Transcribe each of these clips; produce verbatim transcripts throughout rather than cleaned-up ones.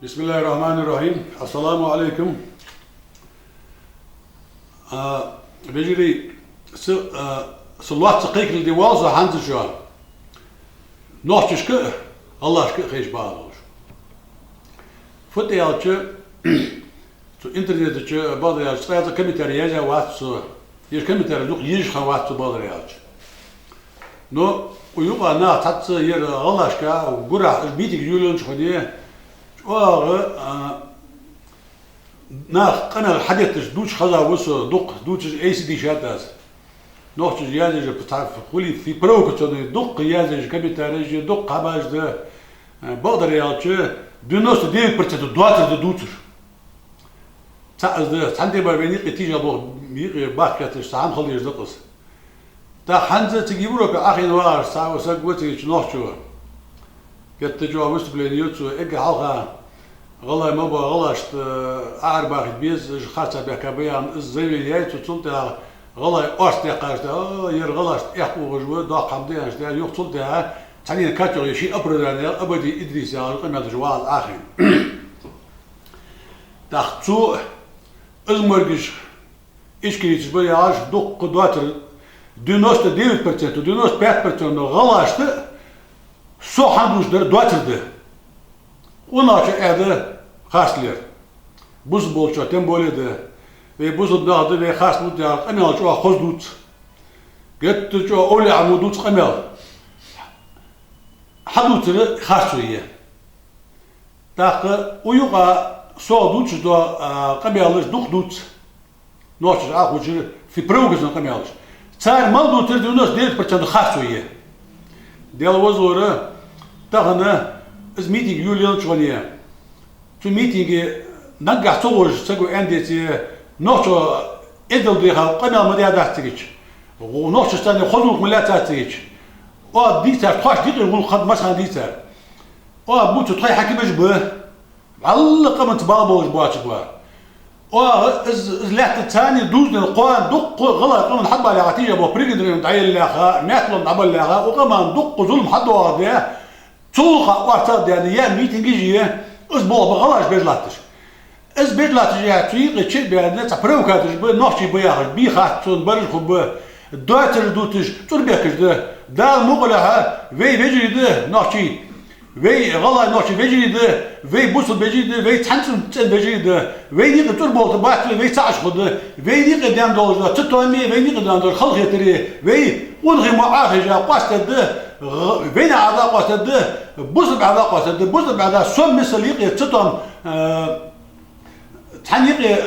بسم الله الرحمن الرحيم. السلام عليكم. А, вежарий, са, а, са лоацца кхайкарал де воал со хӀанз шоана. Нохчашка а, гӀалгӀашка а хайша багӀа долаш. Фу да аьлча, цу интернета чу, бакъдар аьлча, цкъа а комментарий язъяь вац со. Ер комментарий дукха езаш хиннавац со, бакъдар аьлча. Но укх юкъа наха цхьацца ер гӀалгӀашка гурахьа митинг йолаеннача хана чӀоагӀа, а, наха къамаьл хьадетташ дувцаш хеза ва со, дукха дувцаш айса дийшад аз. Нохчаша язъеш а, цхьа хулий фи провокационни дукха язъеш а, комментареш а дукха хьабаш да, а, бакъдар аьлча, девяносто девять процентов доацар да дувцар. ЦаӀ из да, цхьан тайпара вайна юкъе тийша болх, юкъе бахкийташ, цхьа хӀама хила езаш да-кх из. ТӀаккха хӀанз цига Европе Ӏохайна вагӀаш цхьа саг ва цига, нохчо. Геттара чӀоагӀа выступлени йоацаш, эггара хьалха гӀалгӀай ма ба, гӀалгӀашта, э, арабахийта беза, уж харцахьа баьхка ба аьнна, из заявлени яьй цо, цул тӀехьагӀа гӀалгӀай орц даьккхача, а, ер гӀалгӀашта эккха ухаш ва, доккха хӀама да аьнна, юха цул тӀехьагӀа цхьанне категори ший оправдани яь, Абади Идрис яхаш къамаьл деш вагӀа Ӏохайна. ТӀаккха цо из моргаш ишколиташ ба яхаш, дукха доацар, девяносто девять процентов, девяносто пять процентов гӀалгӀашта со хӀана дувцаш дар доацар да. Къонахчоа аьнна да харц лер. Бусалба болчоа тем более да. Вай бусалба нах да, вай харц бу яхаш къамаьл чӀоагӀа хоза дувц. Геттара чӀоагӀа овлияъ мо дувц къамаьл. Хьадувцар харцо я. ТӀаккха укх юкъа сох дувцаш дола, а, къамаьлаш дукха дувц. Нохчаша Ӏохайшар фи провокационни къамаьлаш. Цар мел дувцар девяносто девять процентов харцо я. Даьла возалора, тахан из митинг йолаеннача хана, цу митинге наггахьа ца гӀожаш саго аьнна деце, нохчо эздел дийха къамаьл ма даьдац цига. Нохчашца цхьана хоза гӀулакх ма лаьцац цига. Оаха дийцар, тхоашта дикъий гӀулакх хиннад массахана дийцар. Оаха бувцар тхоай хьакимаш ба. ВӀалла къаманца бала болаш боацаш ба. Оаха из, из лаьтта царна дувзаденна, кхоана дукха гӀалгӀай къаман хьатӀабалехьа тийша бола Пригородни район дӀаяллалехьа, Маьтлон дӀабаллалехьа, укх къаман дукха зулам хьадоагӀаргда, цул хьа орцагӀа даьнна яь митингаш я, из болх ба гӀалгӀаша беш латташ. Из беш латташ яхар, цу юкъе чу а баьнна, цхьа провокатораш ба, нохчий ба яхаш, бий хац цунна, бараш хургба, доацараш дувцаш, цӀур бехкаш да. Дала мукъалехьа, вай вежарий да, нохчий. Вай гӀалгӀай, нохчий вежарий да, вай бусалба вежарий да, вай цхьан цӀен, цӀен вежарий да, вайна юкъе цӀур болаш бац вай, вай цаӀ хургда, вайна юкъе даьнна долаш да цатоаме, вайна юкъе даьнна долаш халахетаре, вай къонахий мо Ӏохайша къоастадергда, гӀ-, вайна Ӏода къоастадергда, бусалба Ӏода къоастадергда, бусалба Ӏода сом миссел юкъе цатоам, э, цхьан юкъе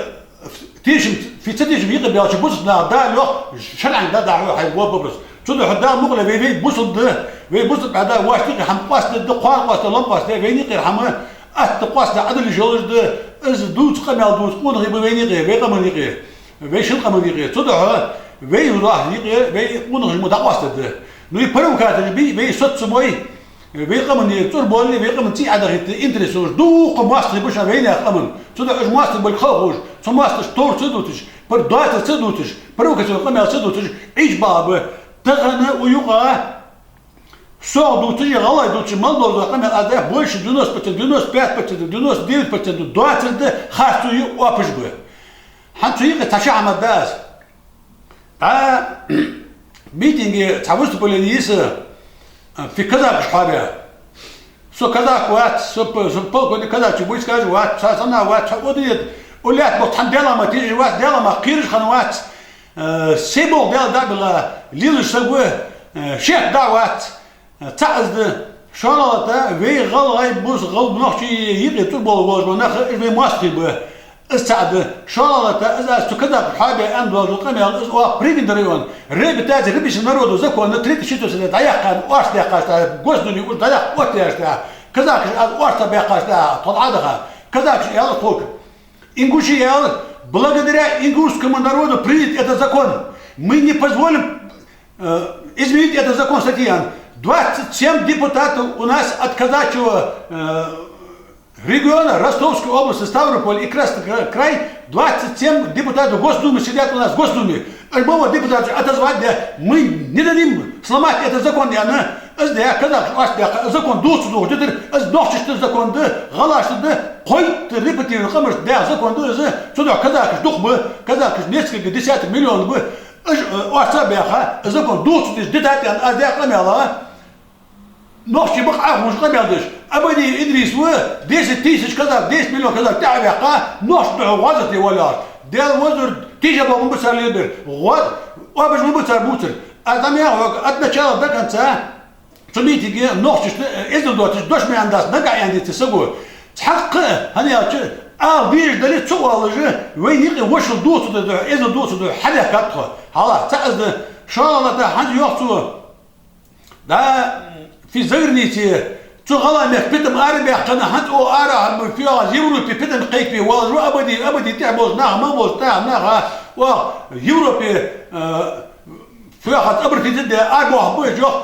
тешам, фи-, цатешам юкъе баьлча бусалба наха Дала йоах, шарӀан да дӀахьо хьай во вопрос. Цудухьа Дала мукъалехьа вай, вай бусалба да, вай бусалба Ӏода вайна юкъера хӀама къоастадергда, кхоана къоастаде, лом къоастаде, вайна юкъера хӀама атта къоастаде Ӏодилла йиш йолаш да, из дувца къамаьл дувца къонахий ба вайна юкъе, вай къаман юкъе, вай шин къаман юкъе. Цудухьа вай вахар юкъе, вай къонахий мо дӀакъоастадергда. Ну и провокатораш бий, вай соцамой, вай къаман цӀур болале, вай къаман цӀий Ӏодахийта интерес йолаш дукха моастагӀий ба шоана вайнаьха къаман. Цудухьа уж моастагӀий болга хала ховш, цу моастагӀашта товр ца дувцаш, пр-, доацар ца дувцаш, провокационни къамаьл ца дувцаш, Ӏийча баха ба. Тахан укх юкъа сох дувцаш а, гӀалгӀай дувцаш а мел дола къамаьл аз дӀа, больше девяносто процентов, девяносто пять процентов, девяносто девять процентов доацар да, харцо я, оапаш ба. ХӀанз цу юкъе цхьа ши хӀама да аз. ДӀа митинге цхьа выступлени йиса, а, фи казакаш хьоабаь. Со казак вац, со п-, со полковник казачьих войскаш вац, цхьа санна вац, цхьа одиет, улят бо цхьан Даьла ма тийжа вац, Даьла ма кхераш хинна вац. Э, се болх Даьла дӀа а биллача, лелаш саг ва, э, шек дӀа а вац. ЦаӀ из да, шоллагӀа латта, вай гӀалгӀай, бус-, гӀалгӀай, нохчий юкъе цӀур болаш бола нах, уж вай моастагӀий ба. Из цаӀ да. ШоллагӀа латта, из аз цу казакаша хьоабаь аьнна дола къамаьл, из оаха Пригородни район, реабилитация рабочего народа закона третий, четвёртый дӀаяьккха, орц даьккхача, Госдуме уж дӀадаьккха оттаяьча, казакаш аз орц баьккхача, тхо Ӏодаха. Казакаш аьлар тхога: Ингуши аьлар, благодаря ингушскому народу принят этот закон. Мы не позволим э, изменить этот закон, статья. Двадцать семь депутатов у нас от казачьего, э, региона, Ростовской области, Ставрополь и Красный кра-, край, двадцать семь депутатов Госдумы сидят у нас в Госдуме. Любого депутата отозвать, да, мы не дадим сломать этот закон, и она Из да казахаш оаш даьккха закон дувца дувхаш дитар, из нохчашта закон да, гӀалгӀашта да, кхойтта репрессированный къамашта даь закон да из, цудухьа казахаш дукха ба, казахаш несколько десяток миллион ба, из, э, оаш ца баьха, из закон дувца деш дитар аьнна, аз даь къамаьл а, нохчий ба-кх Ӏохувш къамаьл деш. Абадиев Идрис ва, десять тысяч казах, десять миллион казах тӀехьа ваьккха, нохчашта духьа гӀазот де воаллаш. Даьла везар, тийша бохам ба цар лелабер. ГӀоз-, оабаш ма ба цар бувцар. Аз дӀа ма яхьа хьога, от начала до конца, цу митинге нохчашта, э, эздел доацаш дош ма аьннадац, нагахь аьнна дийца саго. Цхьаккха, хӀана аьлча, ала дезаш дале, ца оалаш, вайна юкъе вошал дувца да, эздел дувца да, хьадаьхкад тхо. Хьала, цхьа из да, шоллагӀа да, хӀанз йоах цо. Да, фи загранице, цу гӀалгӀай мехка питам арабаьккхача, хӀанз оаха ара хьабу, фу йоах, Европе питам кхайкабе воаллаш ва Абади, Абади тӀехьа болча наха, ма болча наха, оаха Европе, э, фу йоах, обратиться де, арабоахаргба уж, йоах.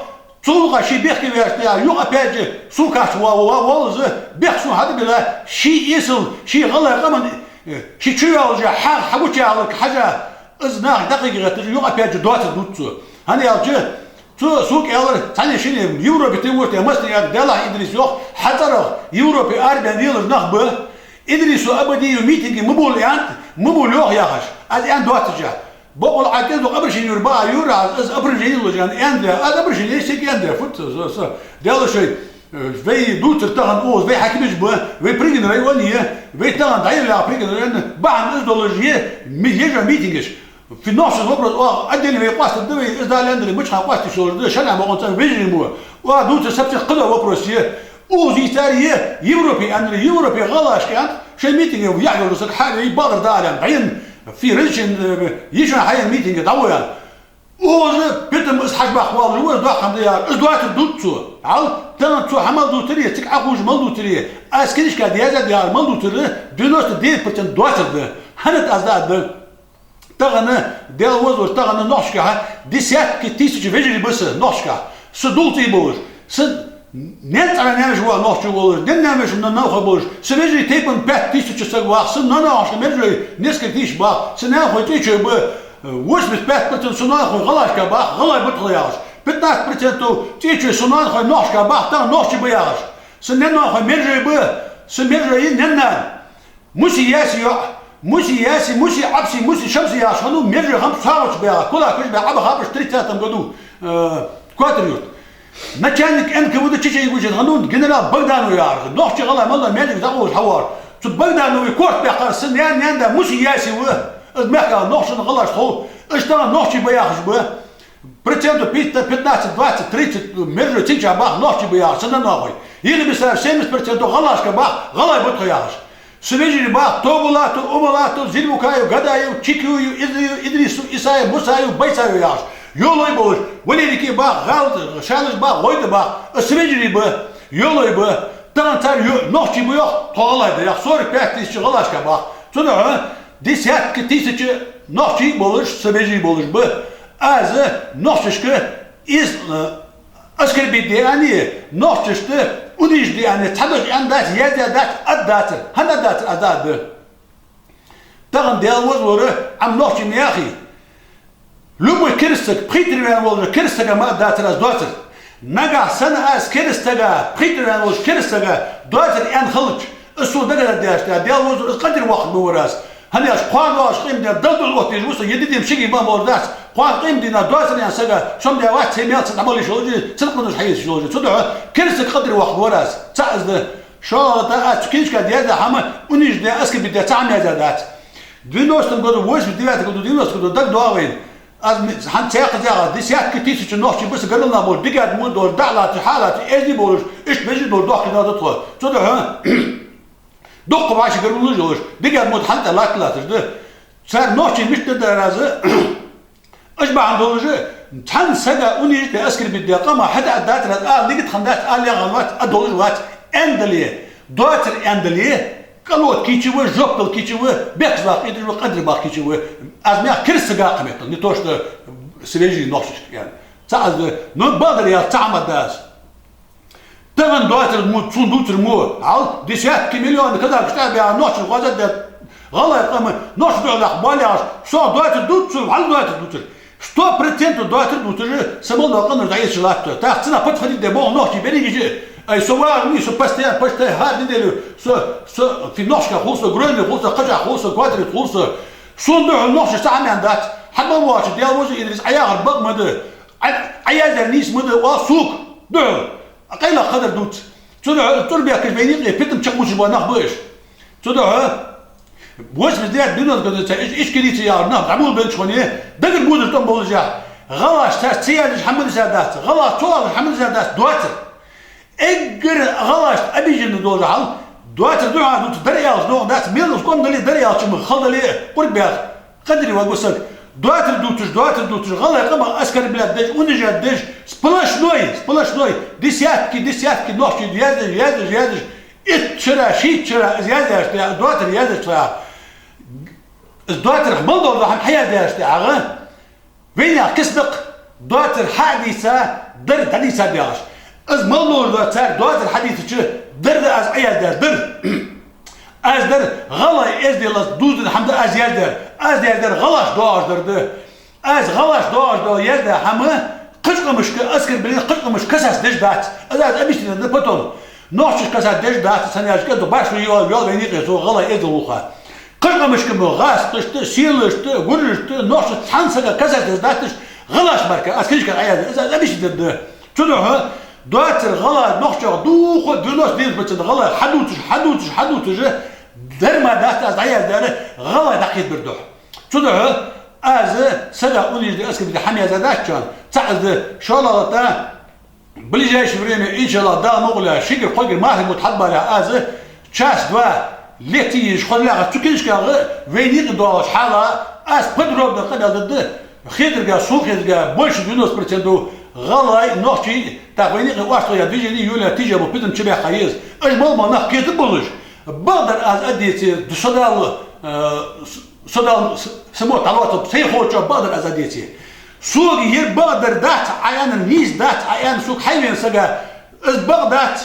Цул гӀа ший бехке ваьча тӀехьа, юха опять же, сукаш ва-, ва-, воаллаш, бехк сона хьатӀабилла, ший эсала, ший гӀалгӀай къаман, э, ший чу йоаллаш, хьа-, хьагучаяьлар хьажа, из нах дӀакхайкагӀетташ, юха опять же доацар дувц цо. ХӀана аьлча, цо сога аьлар, цхьанне-шинне Европе тӀа вур те, массане аьлар, Даьллахь, Идрис, йоах, хьа цӀерагӀа Европе арабаьнна лелаш нах ба, Идрисо, Абадиево митинге ма бовла аьннад, ма бовла, йоах, яхаш. Аз аьнна доацаш. Бокъонца Ӏа кӀезига обращени юар бакъахьа юар аз, из обращени луш аьнна, аьннад. Аз обращени цига аьннад, фу ца, со, со. Даьла шоай, э, вай дувцар тахан укхаза, вай хьакимаш ба, вай Пригородни район я, вай тахан дӀаяла Пригородни район, бахьан из долаш я, ми-, ежа митингаш. Фи нохчий вопрос, оаха отдельно вай къоастаргда вай, из Дала аьннадале, мичахьа къоастаде йиш йолаш да, шоана бокъонца вежарий мо. Оаха дувцар сацийта кхыдола вопрос я. Укхаза йийцар я, Европе аьннар, Европе гӀалгӀашка аьннад, шоай митинге яхь йолча сага хьаве, бакъдар да аьнна, дӀаян, фи разрешени, э, йиш йолаш хьаян митинге дӀавоаллаш. Укхаза питам из хьажа баккха воаллаш ва, из доккха хӀама да яхаш, из доацар дувц цо. Хьал, тахан цо хьа мел дувцар е, цига Ӏохувш мел дувцар е, аз книжка яздаь яхар мел дувцар, девяносто девять процент доацар да. ХӀанад аз да а да. Тахан, Даьла везар, тахан нохчашкахьа десятки тысяч вежарий ба са нохчашкахьа. Са дулций болаш, са наьна цӀагӀа наьнаш ва нохчий болаш, наьна наьнаш ва нанахой болаш, са вежарий тайпан пять тысяч саг вах, са нанахошка мержой несколько тысяч бах, са наьнахой цӀечой ба, восемьдесят пять процент са нанахой гӀалгӀашка бах, гӀалгӀай ба тхо яхаш. Пятнадцать процентов цӀечой са нанахой нохчашка бах, тахан нохчий ба яхаш. Са наьнахой мержой ба, са мержой наьна-нана. Муси Яси йоӀ, Муси Яси, Муси Ӏабси, Муси Шамси яхаш хиннав, мержой хиннав сагӀача баьгӀа, кулакаш баьгӀа, Ӏаба хабаш тридцатом году, э, Катар-Юрта. Начальник Н К В Д Чечен-Ингушетии хиннав генерал Богданов яхар, нохчий-гӀалгӀай мел дола маьждиг дӀакъовлаш хьавар. Цу Богданови корта баьккхар са наьна-, наьна-да Муси Яси ва, из мехка нохчашта, гӀалгӀашта хов, уж тахан нохчий ба яхаш ба. Процентов пятнадцать, двадцать, тридцать, ну, мержой цигача бах нохчий ба яхаш, са нанахой. Елабисараш семьдесят процентов гӀалгӀашка бах, гӀалгӀай ба тхо яхаш. Са вежарий бах: Тобулатов, Умалатов, Зильбукаев, Гадаев, Чикуев, Идрисов, Исаев, Мусаев, Байсаев яхаш. Йолой болаш, Валерий Ки бах, ГӀал-, Шалаш бах, ГӀойда бах. Са вежарий ба, йолой ба. Тахан цар ю-, нохчий ба йоах, тхо гӀалгӀай да яхаш. Сорок пять тысяч гӀалгӀашка бах. Цудухьа десятки тысяч нохчий болаш, са вежарий болаш ба. Аз нохчашка из, э, оскорбить де аьнна, нохчашта унижить де аьнна, цхьа дош аьнна дац, яздаь дац, аргдацар. ХӀана аргдацар, аз да а да. Тахан Даьла везар, Ӏа нохчий ма яхий. Любой кераста саг, пхийттара ваьнна волча кераста сага ма аргдацар аз доацар. Нагахь санна аз кераста сага, пхийттара ваьнна волча кераста сага доацар аьнна хилча, из сона дагадоагӀаш да, Даьла везар, из къинтӀера воаккхаргва вар аз. ХӀана аьлча кхоана доагӀаш къемат ди Далла духьа оттадеш ва со, е ди дем шиги ма болаш дац. Кхоана къемат дийнахьа доацар аьнна сага, со ма даь вац, цхьа мел ца дӀабала йиш йолаш, ца дӀакъоасташ хьаэца йиш йолаш. Цудухьа кераста сага къинтӀера воаккхаргва вар аз. ЦаӀ из да. ШоллагӀа да, аз цу книжка яздаь хӀама унижить де, оскорбить де цхьа хӀама яздаь дац. Девяностом году, восемьдесят девятом году, девяностом году дагадоагӀа вайна. Аз м-, хӀанз цхьаькха зяха, десятки тысяч нохчий ба са гаргара нах болаш, дикадар мо долаш, дӀа а латташ, хьа а латташ, эздий болаш, иштта вежарий долаш дохкаш да тхо. Цудухьа дукха вӀаши гаргало йолаш, дикадар мо хьал тӀа латта латташ да. Цар нохчий мишта дар аз, уж бахьан долаш, цхьан сага унижить де, оскорбить де, къаман хьатӀа аргдацар аз, ала дика хиннадац, ала яханвац, а долаш вац, аьнна дале, доацар аьнна дале, кӀалот кийча ва, жоп дала кийча ва, бехказа ваккха идаж ва, къинтӀера баккха кийча ва. Аз ма яхий кераста сага кхаметтал, не то что са вежарий нохчашка аьнна. ЦаӀ аз да, ну, бакъдар яц, цхьа хӀама да аз. Тахан доацар мо, цун дувцар мо, хьал, десятки миллионы казахашта тӀабаьгӀа, нохчашта гӀазот даь, гӀалгӀай къам, нохчашта духьа лакха боал яхаш, сона доацар дувц цо, хьал доацар дувцар. Сто процентов доацар дувцаш, са мел дола къиношта дӀаэцаш латт. ТӀаккха цунах подходить де боагӀа нохчий берригаш а. Ай, со вагӀа ма вий, со постоянно, почти хӀара неделю, со, со фи нохчашка хул со, Грозне хул со, Кхачахьа хул со, Квадрате хул со. Сона духьал нохчашца хӀама аьнна дац. Хьабал воацаш, Даьла веза, Идрис, Ӏа яхар бакъ ма да. Ӏа, Ӏа яздаьр нийса ма да, оал сога духьал. Къайлагӏа хабар дувц. Цудухьа цӀур бехкаш вайна юкъе питам чакхбувцаш бола нах ба уж. Цудухьа восемьдесят девять девяносто годах ца иш-, ишкилийца яхар нах дӀаболабеннача хана, дагара бузар тӀом болаш яхь. ГӀалгӀашца ца яздеш хӀама дисар дац, гӀалгӀашца ца оалаш хӀама дисар дац, доацар. Эггара гӀалгӀашта обиженный долаш хьал, доацар духьа дувц, дар аьлча догӀа дац, мел къам дале, дар аьлча ма хала дале, къурбаьх. Къадри вагу саг. Доацар дувцаш, доацар дувцаш, гӀалгӀай къамах оскорблять деш, унижать деш, сплошной, сплошной, десятки, десятки нохчий яздеш, яздеш, яздеш, итт шера, шийтта шера из яздаьчул тӀехьагӀа, доацар яздаьчул тӀехьагӀа, из доацарах мел дола хӀама хьаяздаьчул тӀехьагӀа, вайнаьха киснакх доацар хьа а дийца, дар дӀадийца бегӀаш. Из мел дола доацар, цар доацар хьадийцача, дар да аз Ӏаяздаьр, дар. Аз дар гӀалгӀай эзделаца дувзаденна хӀама да аз яздаьр. Аз яздаьр гӀалгӀашта доагӀаш дар да. Аз гӀалгӀашта доагӀаш дола яздаь хӀама кхыча къамашка оскорбление, кхыча къамашка касаться деш дац. Аз, аз объяснить дергда потом. Нохчашка касаться деш дац, цхьан яьлча кӀеззига башха йоал, йоал вайна юкъе цо гӀалгӀай эздел вуха. Кхыча къамашка мо гӀазкхашта, селашта, гуржашта, нохчашта цхьан сага касаться деш дац, гӀалгӀашта мара, аз книжках Ӏаяздаьр, аз, аз объяснить дергда. Цудухьа доацар гӀалгӀай нохчех дувха, девяносто девять процент гӀалгӀай хьадувцаш, хьадувцаш, хьадувцаш, дар ма дац аз дӀаяздаьр, гӀалгӀай дӀакхетабар духьа. Цудухьа аз сага унижать де, оскорбить де хӀама яздаь дац шоана, цхьаъ из да, шоллагӀа тӀа, ближайшее время, иншаллахӀ, Дала мукъ лой, шийгара-кхойгара мархий бутт хьабалалехь, аз час-два лекци еш хоза лаьгӀа цу книжках вайна юкъе доагӀаш хьал, аз подробно къамаьл дергда, хетарга, сона хетарга, больше девяносто процентов гӀалгӀай, нохчий, тӀаккха вайна юкъе оарцагӀа я движени, юле тиже бу питам чубаьхка еза. Уж мел-мел нах кхетаб болаш. Бакъдар аз а деце, ду со Дала, э, с-, со Дала с-, са мотт дӀалоацалба, сай ховчох бакъдар аз а деце. Сога ер бакъдар дац, Ӏа аьннар нийса дац, Ӏа аьннар сога хьайвена сага, из бакъ дац,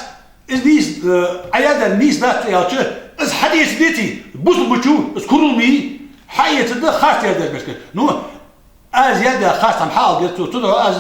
из нийса, э, Ӏа яздаьр нийса дац аьлча, из хьаэца деце, бусалба ма вий, из курал ма вий, хьаэцаргда, харц яздаьр башка. Ну, аз яздаьр харц хӀама хьаала деза цо. Цудухьа аз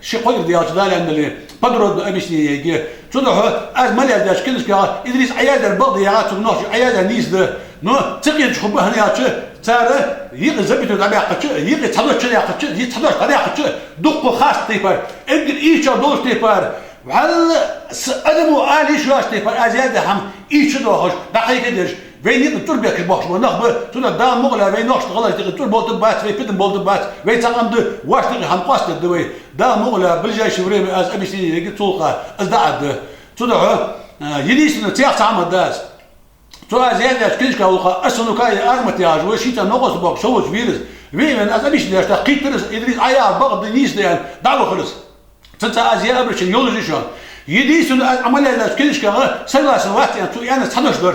ши-кхо кӀира даьлча, Дала аьнна дале, подробно объяснение ергья. Цудухьа аз мел яздаьча книжках Идрис, Ӏа яздаьр бакъ да яхац, нохчий, Ӏа яздаьр нийса да. Но ца кхеташ хургба, хӀана аьлча цар юкъе запятой дӀабаьккхача, юкъе цхьа дош чудаьккхача, е цхьа дош дӀадаьккхача, дукха харц тайпара, эггара ийрча долаш тайпара, валлахӀи, адамо ала йиш йоацача тайпара аз яздаь хӀама ийрча доахаш, дӀакхайкадеш, вайна юкъе цӀур бехкаш боахкаш бола нах ба. Цудухьа Дала мукъ лой, вай нохчашта, гӀалгӀашта юкъе цӀур болтаргбац, вай питам болтаргбац, вай цхьа къам да, вайшта юкъе хӀама къоастадергда вай. Дала мукъ лой, ближайшее время аз объяснение ергья цул хьалха, аз дӀааргда. Цудухьа, э, единственное, цхьа хӀама да аз. Цу аз яздаьча книжках вуха Ас-Сунукаи Азамат яхаш ва, шийца новкъостал боаккхаш со волча вийра из. Ве а вена, аз объяснить деш, тӀаккха кхийттар из, Идрис, Ӏа яхар бакъ да, нийса да аьнна, дӀавахар из. Цунца аз е обращение йолаш я шоана. Единственное, аз Ӏа мел яздаьча книжках согласен вац аьнна цо аьнна цхьа дош дар.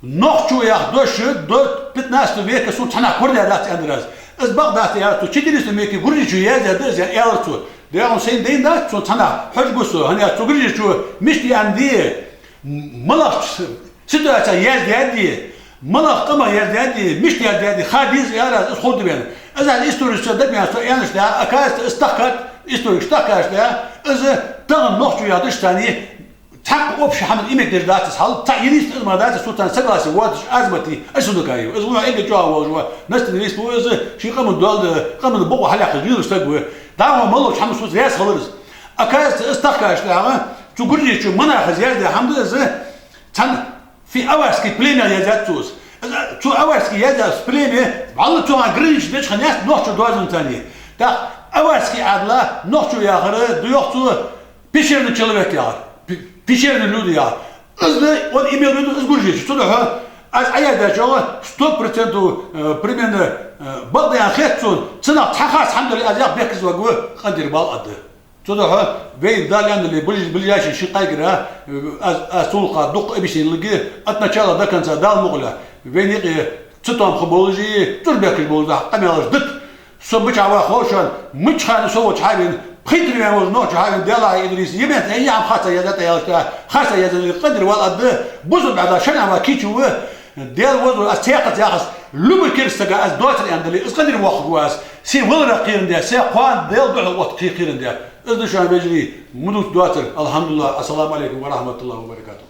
Нохчо яха дош до пятнадцатого века сона цхьаннахьа корадаьдац аьннадар аз. Из бакъ дац аьлар цо, в четырнадцатом веке гуржечо яздаьд из аьнна аьлар цо. Дагахьа сайна дайна дац цунна цхьаннахьа, хьожаргва со, хӀана аьлча цу гуржечо мишта аьннад, малагӀча ситуацехь яздаьд, малагӀча къамах яздаьд, мишта яздаьд, ха деза аьлар аз, из ховргда вайна. Из аз историкашца дӀабаьхка, со аьннача тӀехьа, оказывается, из тахкад, историкаша тахкача тӀехьа, из тахан нохчо яхаш царна цхьаккха общий хӀаман имек деш дац из хьал, цхьа единственный из ма дац, со царна согласен воацаш, Азамати Ас-Сунукаи. Из вуна эггара чӀоагӀа волаш ва, националист ва из, ший къаман доал, къаман бокъо хьалъяккха гӀийлаш саг ва. ДӀахо мел долча хӀаман соца раьза хилар из. Оказывается, из тахкача тӀехьа, цу гуржечо Манахас яздаь хӀама да из, цхьан фи-, аварский племех яздаьд цо из. Из, цу аварский яздаь племя, валлахӀи, цунга граница деча хана яц нохчо доазон царна. ТӀаккха аварский Ӏадала нохчо яхар да йоах цо, пещерный человек яхар, пе-, пещерные люди яхар. Из да, он имел в виду из гуржечо. Цудухьа аз Ӏа яздаьчох сто процентов, э, примерно, э, бакъ да аьнна хет сона, цунах цхьа харц хӀама дале, аз яха бехказа варгва, къинтӀера бала аргда. Цудухьа вайна Дала аьнна дале, ближ-, ближайший шин-кхаь кӀира, э, аз, аз цул хьалха дукха объяснение лургья, от начала до конца, Дала мукъ лой, вайна юкъе цатоам хургболаш а, цӀур бехкаш болаш а къамаьлаш дита. Со мичахьа ва хов шоана, мича хана со волча хьавена, пхийтта ри ваьнна волча нохчо хьавена, Даьллахьа, Идрис, е меттала из хӀама харца яздаьд аьлча, харца яздаьд, къинтӀера бала аргда, бусалба бӀаьда шарӀан ва кийча ва, Даьла веза, аз цхьаькхаза яхаш, Любой керста сага аз доацар аьнна дале, из къа дир воаккхаргва аз, се валара кхерам бе, се кхоана Даьла духьал отта кхе-, кхерам бе. Из да шоана, вежарий, ма дувца доацар. الحمد لله. السلام عليكم ورحمة الله وبركاته.